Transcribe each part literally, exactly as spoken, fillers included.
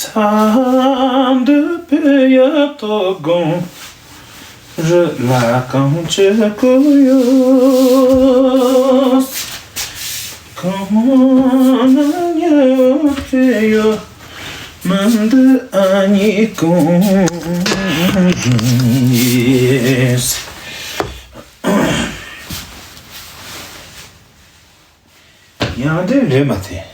ཚ་འདི་བོད་ཡ་ཏོ་དགོང་རི་ལ་གང་ཅི་གོ་ཡོད། གང་ན་ཉལ་ཏེ་ཡོད། མི་འདི་ཨ་ནི་གང་ཡིན། ཡང་དེ་རེད་མ་ཚད།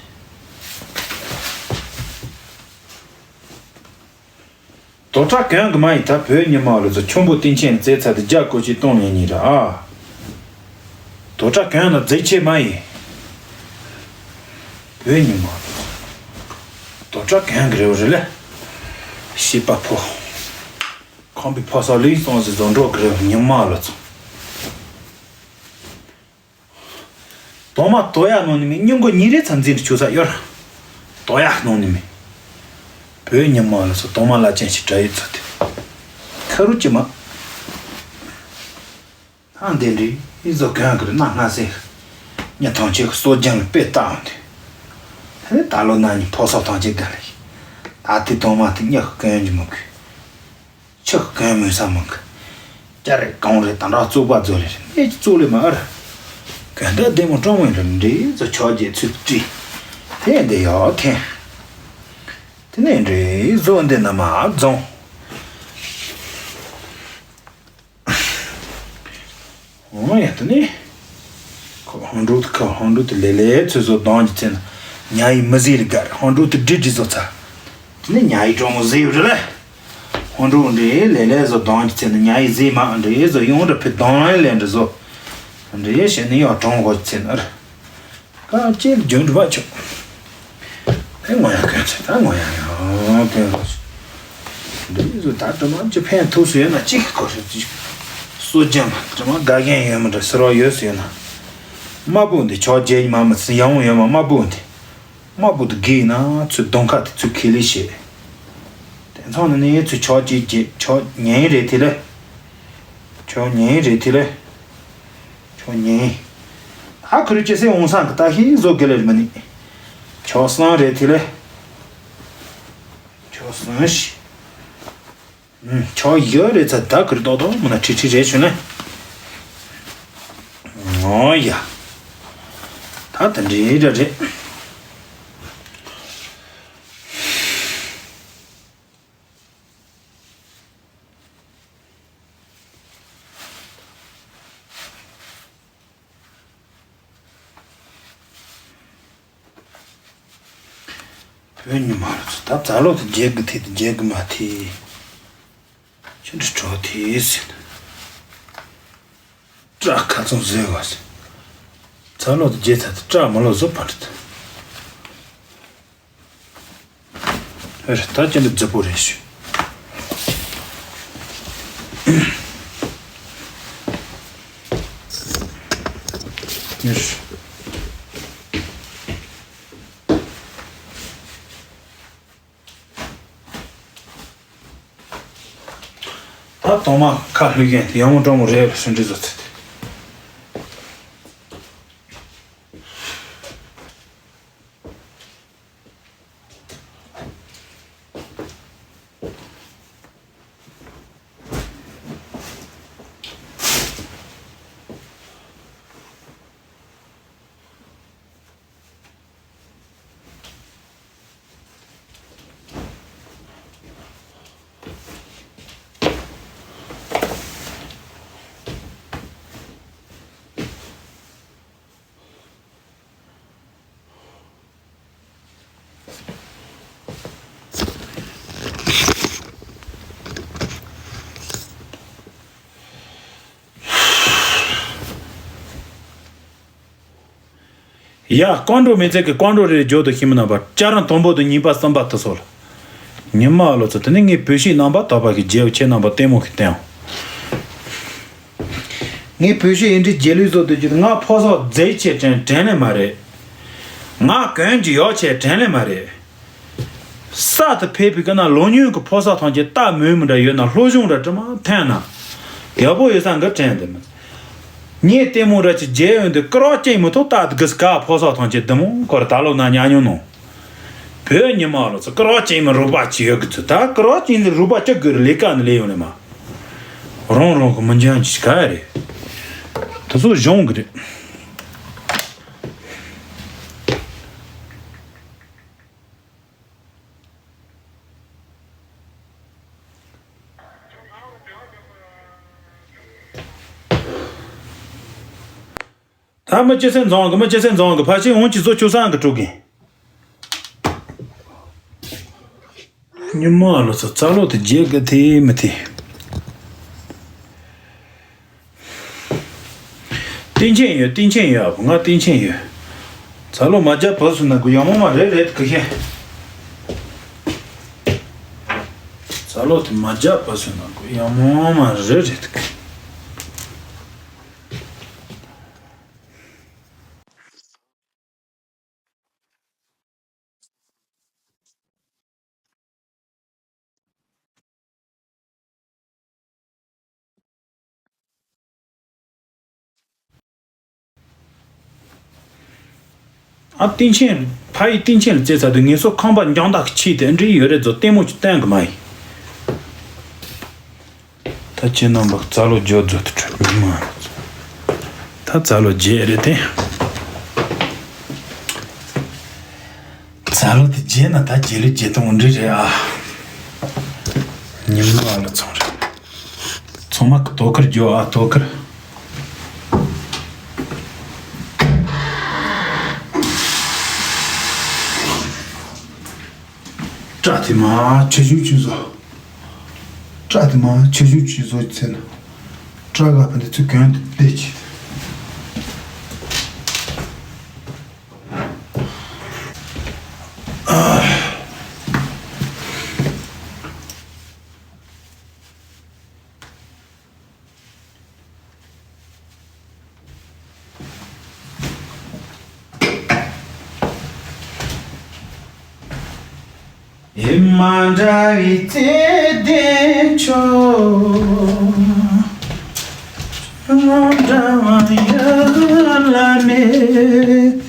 དོ་ཁྲ་གང་གི་མ་ཡིན། ད་བོད་ཉི་མ་ལོ་ཚོ་ཁྱུང་པོ་སྟེང་ཆེན་རྩེ་ཚ་དེ་རྒྱ་གོ་ཆི་གཏོང་ལེན་ཉིན་ར་ཨ། དོ་ཁྲ་གང་ན་རྫིག་ཆེ་མ་ཡིན། བོད་ཉི་མ་ལོ་ཚོ་དོ་ཁྲ་གང་གི་རེ་བ་རེད་ལེ། ཤེས་པ་ཕོ། ཁམས་པའི་ཕོ་གསར་ལུས་གསང་ཟིན་བཟོ་འགྲོ་གི་རེ་བ་ཉི་མ་ལོ་ཚོ། དོ་མ་དོ་ཡ་ནང་ནི་མི་སྙིང་གོ་ཉིན་རེ་ཚ་འཛིན་དུ་ཆུ་ས་གཡོར། དོ་ཡ་ནང་ནི་མི། བོད་ཉི་མ་ལ་སོ་དོ་མ་ལ་ཅན་ཞིག་གྲ་ཡི་ཚོ་དེ། ཁ་རུ་ཅི་མ། ཧང་དེ་འདྲི་ཡི་ཟོ་གང་གི་རི་ན་སྔ་སེ། ཉ་ཐང་ཆེ་གི་སོ་རྒྱང་ལ་པེ་བཏང་དེ། ཧེ་ད་ལོ་ན་ནི་ཕོ་སོ་ཐང་ཆེ་ག་ལ་ཡི། ད་དེ་དོ་མ་དེ་ཉག་གི་གང་ཡོང་གི་མོ་གི། ཆག་གང་མོས་ས་མང་གི། ཅ་རེ་གང་རེ་ད་འདྲ་བཙོག་པ་བཟོ་རེ་རེ་ནས་ཀྱི་བཙོག་ལེ་མ་ཨར། གན་ད་བདེ་མོ་ཀྲོང་བའི་རིམ་འདྲེ་ཚོ་ཆོག་རྗེས་ཚུལ་བྲིས། དེ་འདི་ཡོད་ཐེན། དེ་ནས་འདྲེ་བཟོ་འདི་ན་མ་རྫོང་། འོ་ཡ་དེ་ནས། ཁོ་ཧོན་འགྲོ་དུ་ཁ་ཧོན་འགྲོ་དུ་ལེ་ལེ་ཚོས་བཟོ་གདོང་གི་ཚེ་ན་ཉ་ཡི་མི་ཟེར་རི་གར་ཧོན་འགྲོ་དུ་འདྲི་འདྲི་བཟོ་ཚ། དེ་ནས་ཉ་ཡི་ཀྲོང་མོ་ཟེར་རི་ལ། ཧོན་འགྲོ་འདྲེ་ལེ་ལེ་བཟོ་གདོང་གི་ཚེ་ན་ཉ་ཡི་ཟེར་མ་འདྲེ་བཟོ་ཡོང་འདྲ་ཕི་གདོང་ལེ་འདྲ་བཟོ། འདྲེ་ཞེ་ནི་ཡོ་ཀྲོང་གོ་ཚེ་ན་ར། ཀ་ཅེ་རྒྱུན་འགྲུབ་པ་ཆོག་ཨེ་ངོ་ཡ་གོན་ཚེ་ད་ངོ་ཡ་ཡང་ཕན་རོགས། འདི་ཚོ་ད་དྲི་མ་ཅི་ཕན་ཐོགས་སུ་ཡོད་ན་གཅིག་གི་སྐོར་ཞིག་གཅིག་གསོ་སྦྱང་དྲི་མ་དགའ་མཁན་ཡོད་མི་འདྲ་ཟེར་བ་ཡོད་སུ་ཡོད་ན། དམར་པོ་འདི་ཆོག་རྒྱལ་མ་མི་ཚེ་ཡང་ཡོད་མ་དམར་པོ་འདི། དམར་པོ་འདི་དགོས་ན་ཚུར་གདོང་ཁ་དེ་ཚུར་ཁེ་ལི་བྱེད། དེ་ཚང་ནི་ནི་ཚུར་ཆོག་ཅིག་རྒྱལ་ཆོག་ཉན་རེད་དེ་ལས། ཆོག་ཉན་རེད་དེ་ལས། ཆོག་ཉན། ད་ཁུ་རུ་ཅི་སེ་འོང་སང་གི་ད་ཧི་བཟོ་དགེ་ལེར་མི་ནི། ཆོག་སང་རེད་དེ་ལས། ཆོག་སང་ཤི། ཆོག་ཡོད་རེད་ཚ་ད་ཁུ་རུ་ཏོག་ཏོག་མི་ན་ཁྲི་ཁྲི་རེད་ཞུ་ན། ཨོ་ཡ། ད་ད་འདྲེ་ར་རེད། བོད་ཉི་མ་ལ་ཚོ་ད་ཛ་ལོ་དེ་རྒྱལ་གི་ཐེ་དེ་རྒྱལ་གི་མ་ཐེ། ཁྱོད་འདྲི་གྲོགས་ཐེ་ཟེར། སྐྲ་ཁ་ཚོང་བཟོས་བ་ཟེར། ཛ་ལོ་དེ་རྒྱལ་ཚ་དེ་སྐྲ་མ་ལོ་བཟོ་པ་འདྲི་ད། ཨེ་རེད་ད་ཅི་འདྲ་རྫི་པོ་རེད་ཞུ། ཨེ་རེད། ད་གདོང་མ་ཁ་ལྷུག་མཁན་དེ་ཡང་མོ་འགྲོ་མོ་རེད་ལ་ཞུ་འདྲི་བཟོ་ཚེ་དེ། ཡ། རྐང་འགྲོ་མི་ཚེ་གི་རྐང་འགྲོ་རེ་རེ་བརྗོད་དུ་ཤེས་མི་རྣམ་པ་བཅའ་རང་དང་པོ་དང་གཉིས་པ་གསུམ་པ་དུ་སོགས་ལ། ཉི་མ་ལོ་ཚོ་དེ་ནི་ངའི་བུ་ཤི་རྣམ་པ་དག་པ་གི་རྗེའུ་ཁྱེད་རྣམ་པ་ལྟད་མོ་གི་སྟེང་། ངའི་བུ་ཤི་ཡིན་འདྲི་རྗེས་ལུས་བཟོ་དུ་རྒྱུ་ང་ཕོ་སོག་རྫས་ཆེ་དྲན་དྲན་ལེ་མ་རེད། ང་གོན་གྱི་ཡོག་ཆེ་དྲན་ལེ་མ་རེད། ས་དུ་ཕེབས་པའི་ཀ་ན་ལོ་ཉུང་གི་ཕོ་ས་ཐང་ཆེ་རྟ་མོས་མི་འདྲ་ཡོད་ན་ལྷོ་གཞུང་འདྲ་དྲི་མ་འཐེན་ན། རྒྱལ་པོ་ཡོད་ས་འགི་དྲན་དེ་མི། ངས་ལྟད་མོ་འདྲ་ཅིག་རྒྱལ་ཡོན་དུ་སྐུར་བ་སྐྱེས་མི་ཐོག་རྟ་དུ་གི་སྐ་ཕོ་ས་ཐང་ཆེ་དུ་མོ་ཁོར་ད་ལོ་ན་ཉ་ཉོ་ནོ། བོད་ཉི་མ་ལོ་ཚོ་ཀ་ར་ཅན་མི་རུ་པ་ཅི་ཡོད་གི་ཚོད། ད་ཀ་ར་ཅན་ལ་རུ་པ་ཅི་དགོས་རེད། ལས་ཀ་ནི་ལས་ཡོང་ནི་མ། རང་རང་གི་མི་འཇོན་ཅི་ག་རེད། དེ་ཚོ་གཞུང་གི་རེད། ད་མི་སྤྱི་སེམས་བཟང་གི། མི་སྤྱི་སེམས་བཟང་གི། ཕ་ཆེན་འོང་ཅི་བཟོ་ཆོག་སང་གི་སྤྲོ་གིན། ཉི་མ་ལོ་ཚོ་རྩ་ལོ་དེ་རྒྱས་གི་དེ་མི་དེ། སྟེང་ཆེན་ཡོད། སྟེང་ཆེན་ཡོད། ཨ་ཕོ་ང་སྟེང་ཆེན་ཡོད། རྩ་ལོ་མ་རྒྱབ་བུ་སུ་ན་གུ་ཡང་མོ་མ་རེད་རེད་གི་ཤེ། རྩ་ལོ་དེ་མ་རྒྱབ་བུ་སུ་ན་གུ་ཡང་མོ་མ་རེད་རེད་གི། ཨ་སྟེང་ཆེན། ཕ་ཡི་སྟེང་ཆེན་ལ་རྩེ་ཚ་དུས་ངེད་ཚོ་ཁང་པ་འགྱང་དག་གི་ཆེད་དུ་འདྲི་ཡོད་རེད་ཚོ། ལྟད་མོ་ཅིག་བསྟན་གི་མ་ཡིན། ད་ཁྱེད་རྣམ་པ་རྩ་ལོ་བརྗོད་རྫོད་དུ་གྲོལ་མི་མ། ད་རྩ་ལོ་བརྗེད་རེད་དེ། རྩ་ལོ་དེ་བརྗེད་ན་ད་བརྗེད་ལུགས་བརྗེད་སྟངས་འདྲ་རེད་ཨ། ཉིན་མོ་ཨ་ལོ་ཚོང་རེད། ཚང་མ་གི་དོ་ཁུར་རྒྱོ་ཨ་དོ་ཁུར། སྐྲ་དེ་མ་ཆུ་ཞུ་ཆུ་བཟོ། སྐྲ་དེ་མ་ཆུ་ཞུ་ཆུ་བཟོ་ཚེ་ན། སྐྲ་ག་ཕན་དེ་ཚུ་གོན་དེ་བལྟས་ཀྱི། ཨེ་མ་འདྲ་བའི་བརྩེ་ལྡན་ཁྱོད། ཁྱོད་འདྲ་བ་ཡོད་ལ་མེད།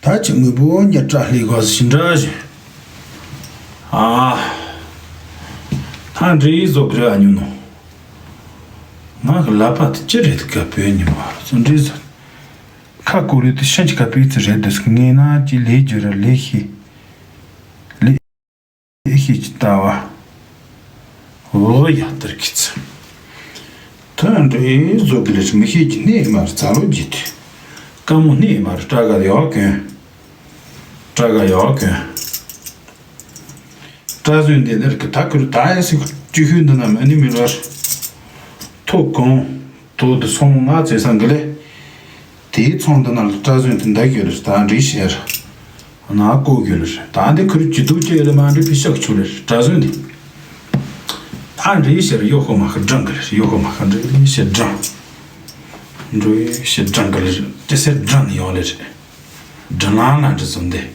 ད་ཅི་དངོས་པོ་ཉིད་སྐྲ་ལྷས་གོ་ཞིག་འདྲ་ཞིག་ཨ། ད་འདྲེ་ཡིས་བཟོ་གི་རེད་ཨ་ཉོ་ནོ། ང་གི་ལབ་པ་དེ་ཅི་རེད་ག་བོད་ཉི་མ་བཟོ་འདྲེ་བཟོ། ཁ་ཀོ་རེ་དེ་ཤིན་ཅི་ག་པི་ཙི་རེད་དེ་ངས་ན་ཅི་ལས་རྒྱུ་ར་ལས་ཤི། ལས། ཨེ་ཤེས་ཀྱི་ལྟ་བ། འོ་ཡ་ལྟར་གི་ཚ། ཐོན་འདྲེ་བཟོ་གི་ལས་མི་ཤེས་ཀྱི་གནས་མར་རྩ་ལོ་བགྱིད་དུ། དཀའ་མོ་གནས་མར་སྐྲ་ག་ཡག་གོན། སྐྲ་ག་ཡག་གོན། སྐྲ་བཟོས་འདི་ལེར་གི་ད་ཁུར་ད་ཡ་སི་ཅི་ཤུ་འདི་ན་མ་ནི་མི་རར། ཐོ་གོང་། དོ་དུ་སོང་ང་ཚེ་སང་གི་ལས། དེའི་ཚོང་དུ་ན་ལ་སྐྲ་བཟོས་དུ་འདའ་གྱུར་ད་འདྲི་ཤེར། ན་ཀོ་གྱུར་ད་འདི་ཁུར་གྱི་དུ་ཅེ་ལ་མ་འདྲི་ཕི་ཤག་ཆུ་ལེར་སྐྲ་བཟོས་འདི། ད་འདྲི་ཤེར་ཡོ་ཧོ་མ་ཁ་སྦྲང་གི་ལེར་ཡོ་ཧོ་མ་ཁ་འདྲི་ཤེར་སྦྲང་། འདྲི་ཤེར་སྦྲང་གི་ལེར་ཏེ་སེར་སྦྲང་ནི་ཡོང་ལེར། སྦྲང་ལང་ལ་འདྲི་ཟོ་འདི།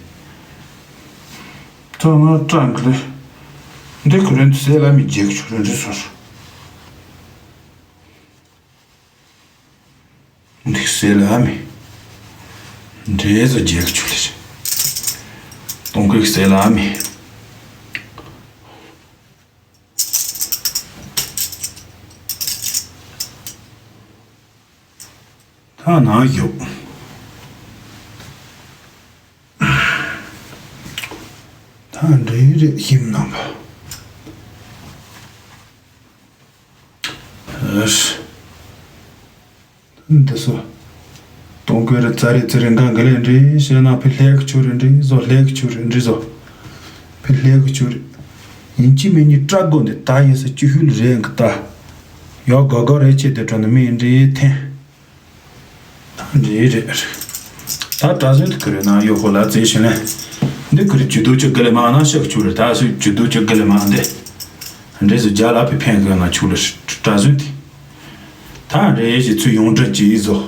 ཚོ་ང་སྦྲང་གི་ལེར། འདི་ཁུར་འདི་སེ་ལ་མི་རྒྱལ་གྱི་ཆུ་ལེར་འདྲི་སོར། འདི་སེ་ལ་མི། འདྲེ་ཟོ་རྒྱལ་ཆུ་ལེར། སྟོང་ཁུག་སེ་ལ་མི། ཐ་ན་ཡོད། ཐ་འདྲེ་རེ་ཞིམ་རྣམ་པ། འདི་སོ། སྟོང་ཀོས་རི་ཙ་རི་ཙི་རི་འགའ་འགའ་ལས་འདྲི་ཞེ་ན་ཕི་ལྷེག་ཆུ་རི་འདྲི་ཟོ་ལྷེག་ཆུ་རི་འདྲི་ཟོ། ཕི་ལྷེག་ཆུ་རི། ཡིན་གཅིག་མིན་གཉིས་སྐྲ་དགོ་འདི་ད་ཡིན་ས་ཅི་ཤུལ་རེ་འགི་ད། ཡོ་གོ་གོ་རེ་ཆེ་དེ་དྲོ་ནི་མི་འདྲི་འཐེན། འདྲི་རེད། ད་གྲྭ་བཙུན་དུ་ཁུར་ན་ཡོ་ཧོ་ལ་ཙེ་ཤི་ལན། འདི་ཁུར་ཇུ་དུ་ཅི་གི་ལེ་མ་ན་ཤག་ཆུ་རི་ད་སུ་ཇུ་དུ་ཅི་གི་ལེ་མ་འདི། འདྲེ་སུ་རྒྱ་ལ་པི་ཕན་གི་ན་ཆུ་ལ་གྲྭ་བཙུན་དེ། ད་འདྲེ་ཞི་ཚུ་ཡོང་འདྲ་ཅི་ཡི་ཟོ།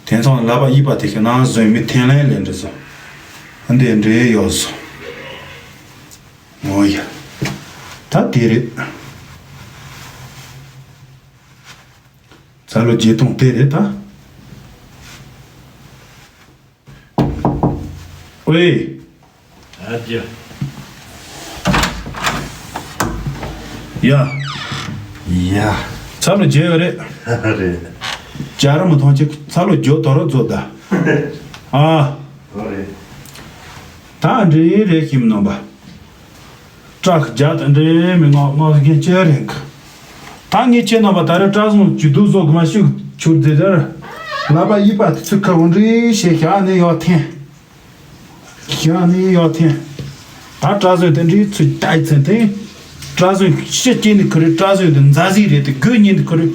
དེང་སང་ལ་པ་ཡི་པ་དེ་ཤི་ན་བཟོས་མི་འཐེན་ལན་ལེན་འདྲ་ཟོ། འདི་འདྲེ་ཡོ་ཟོ། ངོ་ཡ། ད་དེ་རེད། ཚ་ལོ་བརྒྱད་སྟོང་དེ་རེད་ད། ཨེ། ཨ་ཅེ། ཡ། ཡ། ཚབ་ལ་བརྗེད་ཡོད་རེད། རེད། ཇ་ར་མི་ཐོང་ཆེ་ཚ་ལོ་རྒྱོ་དོ་རོ་རྫོ་ད། ཨ། ཨོ་རེད། ད་འདྲེ་རེ་ཁྱིམ་ནང་པ། སྐྲག་རྒྱ་དང་འདྲེ་མི་ངག་ངག་གིན་ཅེ་རེད། ད་ངས་ཁྱེད་རྣམ་པ་ད་རེ་སྐྲག་སོང་ཇུ་དུ་བཟོ་གི་མ་ཤུག་ཆུར་རྫི་རར། ལ་པ་ཡིབ་པ་དེ་ཚུ་ཁ་བོ་འདྲེ་ཞེ་ཞག་ནས་ཡོག་འཐེན། ཞག་ནས་ཡོག་འཐེན། ད་སྐྲག་སོང་དེ་འདྲེ་ཚུ་ཏའི་ཚན་ཐེན། སྐྲག་སོང་ཤི་སྐྱེ་ནི་ཁུ་རེ་སྐྲག་སོང་དེ་མཛའ་ཟིག་རེད་དེ་དགོས་ཉིན་དེ་ཁུ་རེ།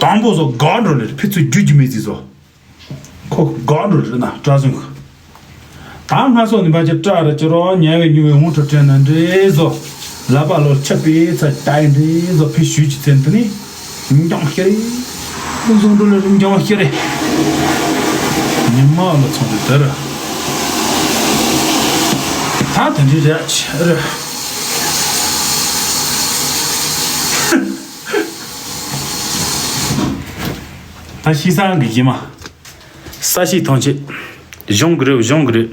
དང་པོ་བཟོ་ག་འགྲོ་ལེར་ཕི་ཚུ་རྒྱུ་རྒྱུ་མི་ཟིག་བཟོ། ཁོ་དགའ་འགྲོ་རེད་ན་སྐྲག་ཟུང་གི། ད་ང་སོགས་ནི་འབའ་ཅི་སྐྲག་ར་ཅི་རོ་ཉལ་བའི་ཉུ་བའི་འོང་ཁྲོ་དྲན་ན་འདྲེ་བཟོ། ལ་པ་ལོ་ཆབ་པའི་ཚ་ཏའི་འདྲེ་བཟོ་ཕི་ཞུས་ཀྱི་ཚན་དུ་ནི། འགྱོང་ཤི་རེ། ཟུང་འགྲོ་ལ་རིམ་འགྱོང་ཤི་རེ། ཉི་མ་ལོ་ཚོང་དུ་དར། ད་དེ་འདྲི་རེད་ཆེ་རེད། ད་ཤི་སང་གི་ཡི་མ། ས་གཞི་ཐང་ཆད། གཞུང་གི་རེད་གཞུང་གི་རེད།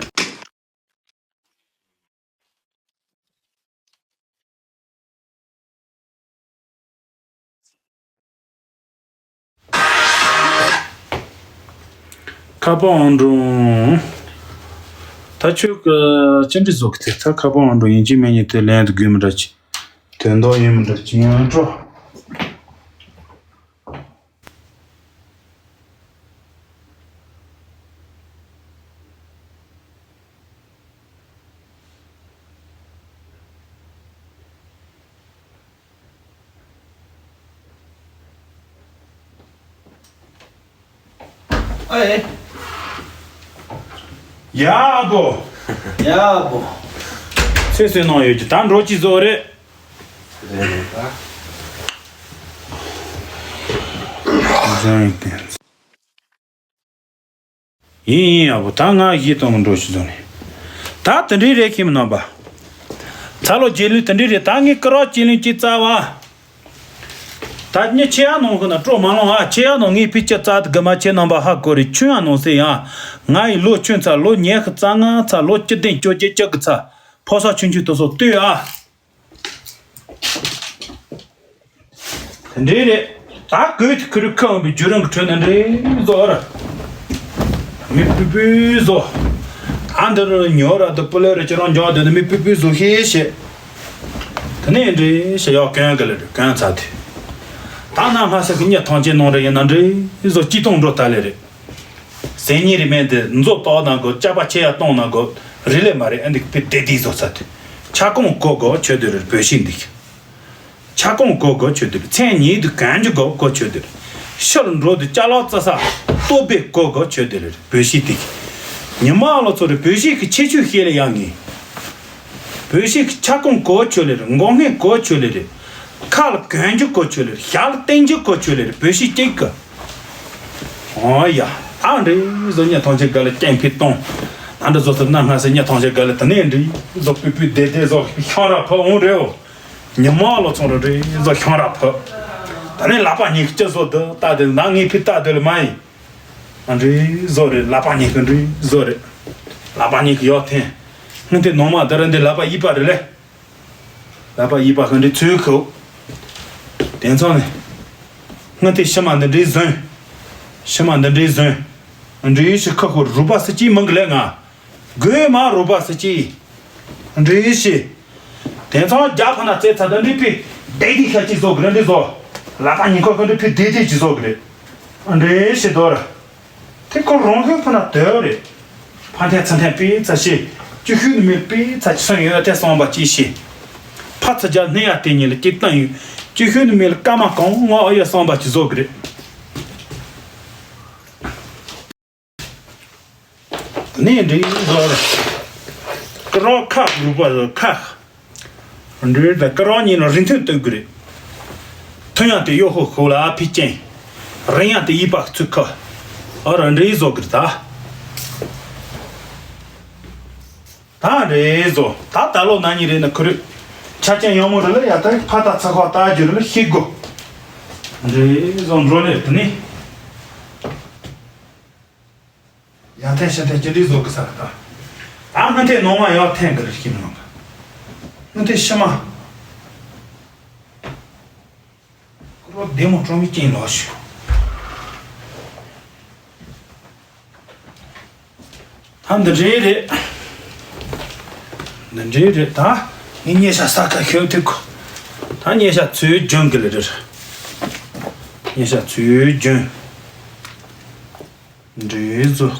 ཁ་པར་ཨང་གྲངས། ད་ཁྱོད་ཀྱི་ཅི་འདྲི་བཟོ་གི་དེ་ད་ཁ་པར་ཨང་གྲངས་ཡིན་གཅིག་མིན་གཉིས་དེ་ལན་དུ་དགོས་མི་འདྲ་ཅི། དོན་དག་ཡིན་མི་འདྲ་ཅི་ཡང་སྤྲོ། ཨེ། ཡ་ཨ་བོ། ཡ་ཨ་བོ། ཚེ་བསོད་ནམས་ཡོད་ཀྱི་ད་འགྲོ་ཅི་བཟོ་རེད། རེད་རེད་ད། ཡིན་ཡིན་ཡག་པོ་ད་ང་གཞིས་གཏོང་གི་འགྲོ་ཞུ་དོན་ནི། ད་དེ་འདྲའི་རེད་ཁྱིམ་ནང་པ། ཚ་ལོ་རྗེས་ལུས་དེ་འདྲའི་རེད་ད་ངས་སྐུ་རོགས་ཅི་ལུན་ཅི་རྩ་བ། ད་ཉི་ཆེ་ཡ་ནང་ཁོ་ན་སྤྲོ་མ་ལོང་ཨ་ཆེ་ཡ་ནང་ངས་ཕི་ཅི་རྩ་དུ་དགུ་མ་ཆེ་ནང་པ་ཧ་གོ་རེད་ཆུན་ཡ་ནང་སེ་ཡ། ང་ཡི་ལོ་ཆུན་ཚ་ལོ་ཉེ་ཁི་རྩ་ང་ཚ་ལོ་བཅུ་བདུན་བཅོ་བརྒྱད་བཅུ་དགུ་ཚ། ཕོ་ས་ཆུན་ཆུན་དུ་སོ་ལྟོས་ཨ། དེ་འདྲའི་རེད། ད་གོས་དེ་ཁུ་རུ་ཁ་འོང་བའི་བརྒྱུད་རིམ་གྱི་ཁྲོད་ནས་འདྲའི་བཟོ་ར། མི་སྤུས་སྤུས་བཟོ། ཨ་འདི་རུ་ཉོ་ར་དུ་སྤུ་ལེ་རུ་ཅི་རང་འཇོག་དེ་ནི་མི་སྤུས་སྤུས་བཟོ་ཤེས་ཤེས། དེ་ནས་འདྲའི་ཤ་ཡག་གོན་གི་ལེ་རེད་གོན་ཚ་དེ། ད་ན་སྔ་ས་གི་གཉིད་ཐང་ཆེན་ནང་རེ་ཡིན་ན་འདྲའི་བཟོ་སྐྱིད་གཏོང་འགྲོ་ད་ལེ་རེད། ཟས་ཉིན་རེ་མེད་དེ་མཛོ་ཏོག་ནང་གོ་ཅག་པ་ཆེ་ཡ་གཏོང་ནང་གོ་རི་ལེ་མ་རེད་ཨ་འདི་ཕི་དེ་དེ་བཟོ་ཚ་དེ། ཆ་ཀོང་གོ་གོ་ཆོད་དེ་རེད་བོད་ཤིང་འདི། ཆ་ཀོང་གོ་གོ་ཆོད་དེ་རེད་མཚན་ཉིད་དུ་གན་རྒྱུ་གོ་གོ་ཆོད་དེ་རེད། ཤར་འགྲོ་དུ་ཅ་ལག་རྩ་ས་ལྟོ་བེ་གོ་གོ་ཆོད་དེ་རེད་བོད་ཤིང་འདི། ཉི་མ་ལོ་ཚོ་རེད་བོད་ཤིང་གི་ཆེ་ཆུ་ཤེས་ལེ་ཡང་ངེས། བོད་ཤིང་གི་ཆ་ཀོང་གོ་ཆོད་ལེ་རེད་མགོ་སྔས་གོ་ཆོད་ལེ་རེད། ཁ་ལ་གོན་རྒྱུ་གོ་ཆོད་ལེ་རེད་ཞག་ལ་བསྟན་རྒྱུ་གོ་ཆོད་ལེ་རེད་བོད་ཤིང་གཅིག་གི། ཨོ་ཡ། ཨ་འདྲེ་བཟོ་ཉ་ཐང་ཆེ་ག་ལ་སྐྱེན་ཕི་གཏོང་། ཨ་འདྲེ་བཟོ་ཐུབ་ན་སྔ་སེ་ཉ་ཐང་ཆེ་ག་ལ་དེ་ནས་འདྲེ་བཟོ་སྤུས་སྤུས་བདེ་བདེ་བཟོ་ཤང་ར་ཕ་འོང་རེའོ། ཉི་མ་ལོ་ཚོང་ར་འདྲེ་བཟོ་ཤང་ར་ཕ། ད་ནས་ལག་པ་གཉིས་ཀྱི་ཅི་བཟོ་འདི་ལྟ་དེ་ན་ངའི་ཕི་ལྟ་དེ་ལ་མ་ཡིན། ཨ་འདྲེ་བཟོ་རེད་ལག་པ་གཉིས་ཀྱི་འདྲེ་བཟོ་རེད། ལག་པ་གཉིས་ཀྱི་ཡོག་འཐེན། སྔོན་དེ་ནོ་མ་ད་ར་འདི་ལག་པ་གཡས་པ་རེད་ལེ། ལག་པ་གཡས་པ་ཧ་འདྲེ་ཚོས་ཁུ། དེང་སང་ནི། སྔོན་དེ་ཕྱི་མ་འདི་འདྲའི་ཟོན། ཕྱི་མ་འདི་འདྲའི་ཟོན། འདྲའི་ཕྱི་ཁ་ཁོ་རུ་པ་སི་ཅིའི་མིང་གི་ལས་ང་། དགོས་མ་རུ་པ་སི་ཅི། འདྲའི་ཕྱི། དེང་སང་རྒྱ་ཕ་ན་རྩེ་ཚ་འདི་འདྲའི་ཕི་བདེ་བདེ་ཤ་ཅི་བཟོ་གི་རེད་འདྲའི་བཟོ། ལག་པ་གཉིས་ཁ་ཁ་འདྲའི་ཕི་བདེ་བདེ་ཅི་བཟོ་གི་རེད། འདྲའི་ཕྱི་དོར། དེ་ཁོ་རང་ཁོའི་ཕུ་ན་དོལ་རེད། ཕ་ཐན་ཚ་ཐན་པའི་ཚ་ཤེ། ཅི་ཤུ་ནི་མེད་པའི་ཚ་ཅི་སོང་ཡོད་དེ་སོང་བ་ཅི་ཤེ། ཕ་ཚ་རྒྱ་སྣེ་ཡ་དེ་ཉིད་ལ་ཅི་བཏང་ཡོད། ཅི་ཤུ་ནི་མེད་ལ་སྐར་མ་གང་ང་ཨ་ཡ་སོང་བ་ཅི་བཟོ་གི་རེད། ནས་འདྲི་བཟོ་རེད། ཀི་རོ་ཁ་རུ་པ་རུ་ཁ། འདྲེ་དང་ཀི་རོ་གཉིས་ལ་རིན་ཐུན་སྟོན་གི་རེད། ཐུན་ཡང་དེ་གཡོ་ཧོ་ཧོ་ལ་ཨ་ཕི་ཅན། རིན་ཡང་དེ་ཡིབ་པ་ཚུགས་ཁ། ཨ་ར་འདྲེ་བཟོ་གི་རེད་ད། ད་འདྲེ་བཟོ་ད་ད་ལོ་ན་ཉི་རེད་ན་ཁུ་རེད། ཆ་ཅན་ཡོང་མོ་རེད་ལ་ཡ་ད་ཕ་ད་ཚ་ཁོ་ད་རྒྱུ་རེད་ལ་ཤི་དགོ། འདྲེ་བཟོ་འགྲོ་ནས་དུ་ནི། ཡང་ཐན་ཤ་ཐན་ཅི་འདྲའི་བཟོ་གི་ས་རེད་ད། ད་སྔོན་ཐད་ནང་མ་ཡག་འཐེན་གི་རེད་ཤི་མི་ནང་གི། སྔོན་ཐད་ཤི་མ། ཁོ་རོ་བདེ་མོ་ཀྲོང་གི་ཅིང་ལོག་ཤི། ད་འདི་འདྲའི་རེད། འདི་འདྲའི་རེད་ད། ངས་ཉེ་ཤ་ས་ཁ་ཤོད་ཐུག་གོ། ད་ཉེ་ཤ་ཚུལ་རྒྱུན་གི་ལེ་རེད། ཉེ་ཤ་ཚུལ་རྒྱུན། འདྲེ་བཟོ།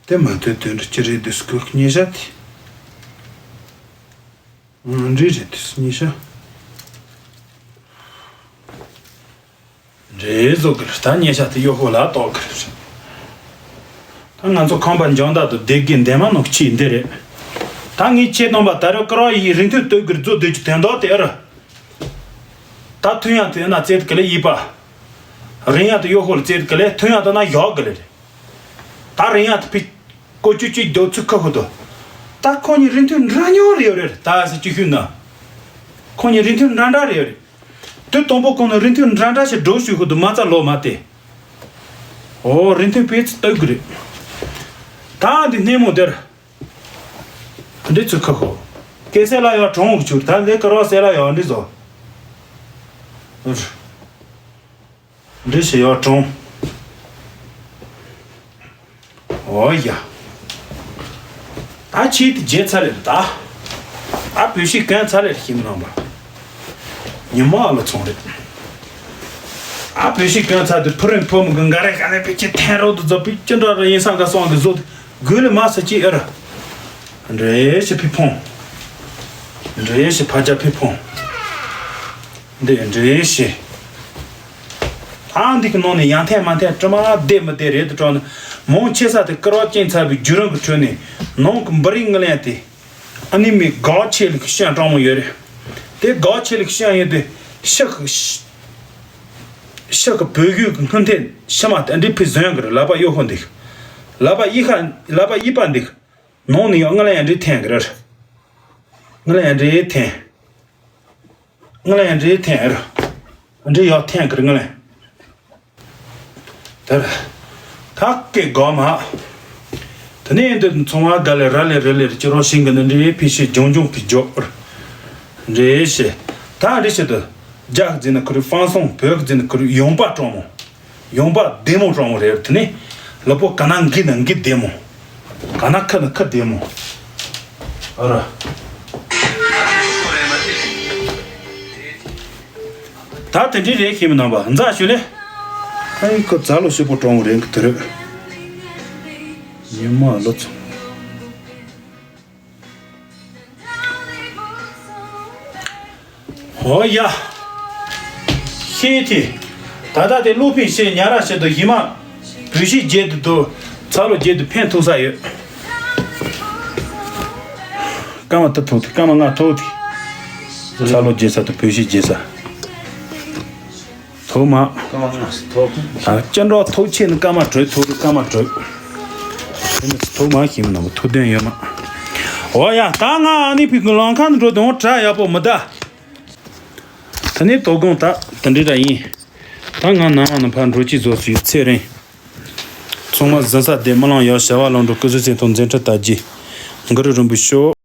དེ་མ་ཐོས་དོན་འདྲི་ཅི་རེད་འདུག་སྐུ་ཉེ་ཤ་དེ། ཨང་འདྲི་རེད་འདུག་ཉེ་ཤ། འདྲེ་བཟོ་གི་རེད་ད་ཉེ་ཤ་དེ་གཡོག་པོ་ལ་གཏོགས་གི་རེད། ད་ང་ཚོ་ཁང་པ་འཇང་དག་ཏུ་བསྡད་གི་འདེམས་མ་ནོག་ཆི་འདི་རེད། ད་ངས་ཆེ་སྟོན་པ་ད་རེ་ཀ་ར་ཡི་རིན་ཐོན་སྟོད་གི་རྫོ་སྡོད་ཀྱི་དོན་དག་དེ་ཨ་ར། ད་ཐུན་ཡང་དེ་ན་བཙལ་གི་ལ་ཡིས་པ། རིན་ཡང་དུ་གཡོག་པོ་ལ་བཙལ་གི་ལས་ཐུན་ཡང་དུ་ན་ཡག་གི་ལས་རེད། ད་རིན་ཡང་དུ་ཕི་ཀོ་ཅུ་ཅུ་རྒྱོ་ཚུ་ཁ་ཁུ་དུ། ད་ཁོ་གཉིས་རིན་ཐུན་འདྲ་ཉོ་རེ་ཡོད་རེད་ད་ཟེར་ཅི་ཤུ་ན། ཁོ་གཉིས་རིན་ཐུན་འདྲ་འདྲ་རེ་ཡོད་རེད། དུ་དང་པོ་ཁོང་ནི་རིན་ཐུན་འདྲ་འདྲ་ཞིག་འགྲོ་ཞུ་ཁུ་དུ་མ་རྩ་ལོ་མ་སྟེ། ཨོ་རིན་ཐུན་པེ་ཙི་སྟོད་གི་རེད། ད་འདི་སྣེ་མོ་དེར། འདི་ཚུ་ཁ་ཁུ། ཀེ་སེ་ལ་ཡོད་གྲོང་འུ་ཆུར་ད་ལེ་ཀ་རོ་སེ་ལ་ཡོད་འདི་ཟོ། འདི་ཞེས་ཡོད་གྲོང་། ཨོ་ཡ། ད་ཆེས་དེ་རྗེས་ཚ་ལེར་ད། ཨ་བོད་ཤིག་གན་ཚ་ལེར་ཤིམ་ནང་པ། ཉི་མ་ཨ་ལ་ཚོང་རེད། ཨ་བོད་ཤིག་གན་ཚ་དེ་ཕུ་རིན་ཕོ་མོ་གི་འགའ་རེ་ག་ནས་པེ་ཅི་འཐེན་རོགས་དུ་ཛོ་པེ་ཅི་འདྲ་ར་ཡིན་སང་ག་སོང་གི་ཟོ་དེ་དགོས་ལེ་མ་ས་ཅི་ཨེ་ར། འདྲེ་ཞི་ཕི་ཕོང་། འདྲེ་ཞི་ཕ་ཅ་ཕི་ཕོང་། འདི་འདྲེ་ཞི། ཨ་འདི་གི་ནང་ནས་ཡང་འཐེན་མ་འཐེན་དྲི་མ་བདེ་མི་བདེ་རེད་དུ་དྲངས་ནས་མང་ཆེ་ས་དེ་སྐུར་བ་ཅན་ཚ་བའི་བརྒྱུད་རིམ་གི་ཁྲོད་ནས་ནང་གི་འབུ་རིགས་ངི་ལན་དེ་ཨ་ནི་མི་དགའ་ཆེ་ལ་གི་ཤན་གྲང་མོ་ཡོད་རེད། དེ་དགའ་ཆེ་ལ་གི་ཤན་ཡོད་དེ་ཤ་གི་ཤ་གི་བོད་གཡུ་གི་སྔོན་ཐེན་ཤ་མ་དེ་འདྲི་ཕི་བཟོས་གི་རེད་ལབ་པ་གཡོ་ཧོ་འདི་ལབ་པ་ཡི་ཁ་ལབ་པ་ཡི་པ་འདི་ནང་ནས་ཡང་ངི་ལན་འདྲི་འཐེན་གི་རེད། ངི་ལན་འདྲི་འཐེན། ང་ལ་ཡང་འདྲེ་འཐེན་ཨེ་རོ། འདྲེ་ཡག་འཐེན་གི་རེད་ང་ལ། དེར། ཐག་གི་དགོ་མ། དེ་ནས་འདི་ཚོང་བ་ག་ལེ་ར་ལེ་རི་ལེ་རི་ཅི་རོ་ཤིང་གི་ནི་འདྲེ་ཕི་ཤི་ལྗོང་ལྗོང་གི་འཇོག་འདྲེ་ཤི། ད་འདྲེ་ཤི་དུ། རྒྱག་འཛིན་ན་ཁུ་རི་ཧྥང་སོང་བོད་འཛིན་ན་ཁུ་རི་ཡོང་པ་གྲོང་མོ། ཡོང་པ་བདེ་མོ་གྲོང་མོ་རེད་དེ་ནི། ལ་པོ་ག་ན་འགི་ན་འགི་བདེ་མོ། ག་ན་ཁ་ན་ཁ་བདེ་མོ། ཨ་ར། ད་དེ་འདྲའི་རེད་ཤེས་མི་ནང་པ་འཛའ་ཞུ་ལེ། ཨ་ཡི་ཁོ་རྫ་ལོ་ཞིབ་པོ་གྲོང་མོ་རེད་གི་དེ་རེད། ཉི་མ་ལོ་ཚོ། ཧོ་ཡ། ཤེས་ཏེ། ད་ལྟ་དེ་བློ་ཕན་ཤེས་ཉ་ར་ཤེས་དུ་ཡི་མ། བུ་ཤི་རྗེས་དུ་དུ། ཚ་ལོ་རྗེས་དུ་ཕན་ཐོགས་ས་ཡོད། སྐར་མ་དུ་ཐོག་དེ་སྐར་མ་ལྔ་ཐོག་དེ། ཚ་ལོ་རྗེས་ས་དུ་བུ་ཤི་རྗེས་ས། ཐོག་མ། སྐར་མ་ལྔ་ཐོག་ད་སྐྱ་འགྲོ་ཐོག་ཆེ་ནི་སྐར་མ་དྲོད་ཐོག་སྐར་མ་དྲོད། ཐོག་མ་ཤིམ་ནང་ཐོག་དོན་ཡོད་མ། འོ་ཡ་ད་ང་ཨ་ནི་ཕི་གུ་ལང་ཁང་འགྲོ་དོན་གྲ་ཡག་པོ་མི་ད། ད་ནི་དོ་དགོང་ད་དེ་འདྲི་ར་ཡིན། ད་ང་ནང་ནང་ཕར་འགྲོ་ཅི་བཟོ་སུ་ཡོད་ཚེ་རིང་། ཚང་མ་གཟན་ས་དེ་མི་ལང་ཡག་བྱ་བ་ལང་འགྲོ་སྐུ་གཟུགས་སེམས་ཐོག་འཛིན་ཁྲི་ལྟ་རྒྱུ། གུ་རུ་རིན་པོ་ཤོག